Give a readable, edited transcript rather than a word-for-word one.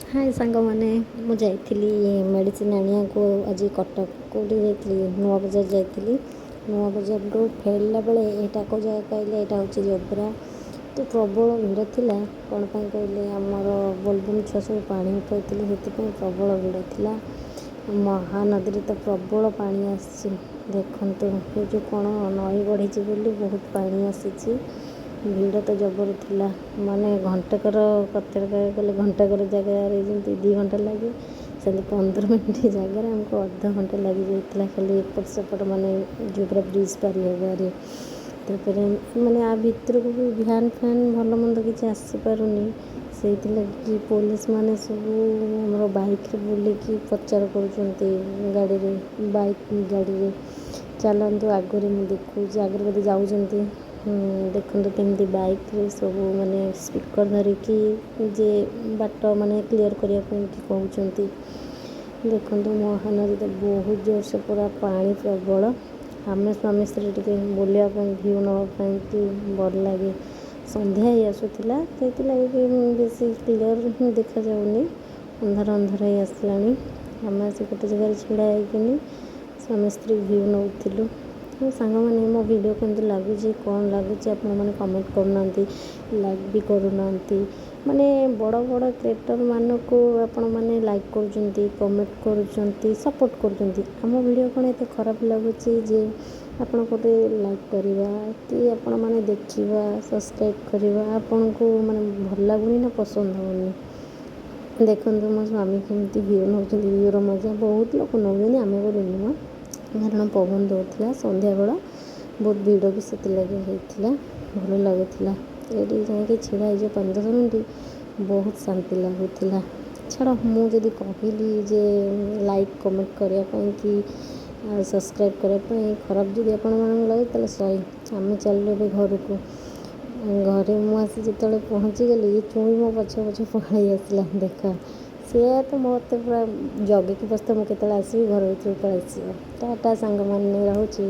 ହାଏ ସାଙ୍ଗମାନେ, ମୁଁ ଯାଇଥିଲି ମେଡ଼ିସିନ୍ ଆଣିବାକୁ ଆଜି କଟକ। କେଉଁଠି ଯାଇଥିଲି? ନୂଆ ବଜାର ଯାଇଥିଲି। ନୂଆ ବଜାରରୁ ଫେରିଲା ବେଳେ ଏଇଟା କେଉଁ ଜାଗା କହିଲେ, ଏଇଟା ହେଉଛି ଯୋବ୍ରା। ତ ପ୍ରବଳ ଭିଡ଼ ଥିଲା। କ'ଣ ପାଇଁ କହିଲେ, ଆମର ବୋଲବମ୍ ଛୁଆ ସବୁ ପାଣି ଉଠାଉଥିଲେ, ସେଥିପାଇଁ ପ୍ରବଳ ଭିଡ଼ ଥିଲା। ମହାନଦୀରେ ତ ପ୍ରବଳ ପାଣି ଆସିଛି। ଦେଖନ୍ତୁ, ଏ ଯେଉଁ କ'ଣ ନଈ ବଢ଼ିଛି ବୋଲି ବହୁତ ପାଣି ଆସିଛି। ଭିଡ଼ ତ ଜବର ଥିଲା। ମାନେ ଘଣ୍ଟାକର କଥାରେ କହିବାକୁ ଗଲେ, ଘଣ୍ଟାକର ଜାଗାରେ ଯେମିତି 2 ଘଣ୍ଟା ଲାଗେ, ସେମିତି 15 ମିନିଟ୍ ଜାଗାରେ ଆମକୁ ଅଧଘଣ୍ଟା ଲାଗିଯାଇଥିଲା, ଖାଲି ଏପଟ ସେପଟ ମାନେ ଯୋବ୍ରା ବ୍ରିଜ୍ ପାରି ହେବାରେ। ତାପରେ ମାନେ ଆ ଭିତରକୁ ବି ଭ୍ୟାନ୍ ଫ୍ୟାନ୍ ଭଲ ମନ୍ଦ କିଛି ଆସିପାରୁନି। ସେଇଥିଲାଗି ପୋଲିସ ମାନେ ସବୁ ଆମର ବାଇକ୍ରେ ବୁଲିକି ପ୍ରଚାର କରୁଛନ୍ତି, ଗାଡ଼ିରେ, ବାଇକ୍ ଗାଡ଼ିରେ। ଚାଲନ୍ତୁ, ଆଗରେ ମୁଁ ଦେଖାଉଛି। ଆଗରେ ବୋଧେ ଯାଉଛନ୍ତି। ଦେଖନ୍ତୁ, କେମିତି ବାଇକ୍ରେ ସବୁ ମାନେ ସ୍ପିକର୍ ଧରିକି ଯେ ବାଟ ମାନେ କ୍ଲିଅର୍ କରିବା ପାଇଁ କି କହୁଛନ୍ତି। ଦେଖନ୍ତୁ, ମହାନଦୀ ତ ବହୁତ ଜୋରସେ ପୁରା ପାଣି ପ୍ରବଳ। ଆମେ ସ୍ୱାମୀ ସ୍ତ୍ରୀ ଟିକେ ବୁଲିବା ପାଇଁ, ଭିଉ ନେବା ପାଇଁ କି ଭଲ ଲାଗେ। ସନ୍ଧ୍ୟା ହେଇ ଆସୁଥିଲା, ସେଇଥିଲାଗି ବି ବେଶୀ କ୍ଲିଅର୍ ଦେଖାଯାଉନି। ଅନ୍ଧାର ଅନ୍ଧାର ହେଇ ଆସିଲାଣି। ଆମେ ଆସି ଗୋଟେ ଜାଗାରେ ଛିଡ଼ା ହେଇକିନି ସ୍ୱାମୀ ସ୍ତ୍ରୀ ଭିଉ ନେଉଥିଲୁ। ମୋ ସାଙ୍ଗମାନେ, ମୋ ଭିଡ଼ିଓ କେମିତି ଲାଗୁଛି, କ'ଣ ଲାଗୁଛି, ଆପଣମାନେ କମେଣ୍ଟ କରୁନାହାନ୍ତି, ଲାଇକ୍ ବି କରୁନାହାନ୍ତି। ମାନେ ବଡ଼ ବଡ଼ କ୍ରିଏଟର୍ମାନଙ୍କୁ ଆପଣମାନେ ଲାଇକ୍ କରୁଛନ୍ତି, କମେଣ୍ଟ କରୁଛନ୍ତି, ସପୋର୍ଟ କରୁଛନ୍ତି। ଆମ ଭିଡ଼ିଓ କ'ଣ ଏତେ ଖରାପ ଲାଗୁଛି ଯେ ଆପଣ ଗୋଟେ ଲାଇକ୍ କରିବା କି ଆପଣମାନେ ଦେଖିବା, ସବସ୍କ୍ରାଇବ୍ କରିବା ଆପଣଙ୍କୁ ମାନେ ଭଲ ଲାଗୁନି ନା ପସନ୍ଦ ହେଉନି? ଦେଖନ୍ତୁ, ମୋ ସ୍ୱାମୀ କେମିତି ଭିଉ ନେଉଛନ୍ତି। ଭିଉର ମଜା ବହୁତ ଲୋକ ନେଉଛନ୍ତି, ଆମେ ବୋଲି ନୁହଁ। କାରଣ ପବନ ଦେଉଥିଲା ସନ୍ଧ୍ୟାବେଳ, ବହୁତ ଭିଡ଼ ବି ସେଥିଲାଗି ହେଇଥିଲା। ଭଲ ଲାଗୁଥିଲା। ଏଇଠି ଯାଇକି ଛିଡ଼ା ହେଇଯିବ 5-10 ମିନିଟ୍, ବହୁତ ଶାନ୍ତି ଲାଗୁଥିଲା। ଛାଡ଼, ମୁଁ ଯଦି କହିଲି ଯେ ଲାଇକ୍ କମେଣ୍ଟ କରିବା ପାଇଁ କି ସବସ୍କ୍ରାଇବ୍ କରିବା ପାଇଁ, ଖରାପ ଯଦି ଆପଣମାନଙ୍କୁ ଲାଗେ ତାହେଲେ ସରି। ଆମେ ଚାଲିଲୁ ଏବେ ଘରକୁ। ଘରେ ମୁଁ ଆସି ଯେତେବେଳେ ପହଞ୍ଚିଗଲି, ଏ ଚୁଇଁ ମୋ ପଛେ ପଛେ ପଳେଇ ଆସିଲା। ଦେଖ, ସିଏ ତ ମୋତେ ପୁରା ଜଗିକି ବସିଥାଏ, ମୁଁ କେତେବେଳେ ଆସିବି, ଘର ଭିତରକୁ ପଳେଇ ଆସିବ। ଟାଟା ସାଙ୍ଗମାନେ, ରହୁଛି।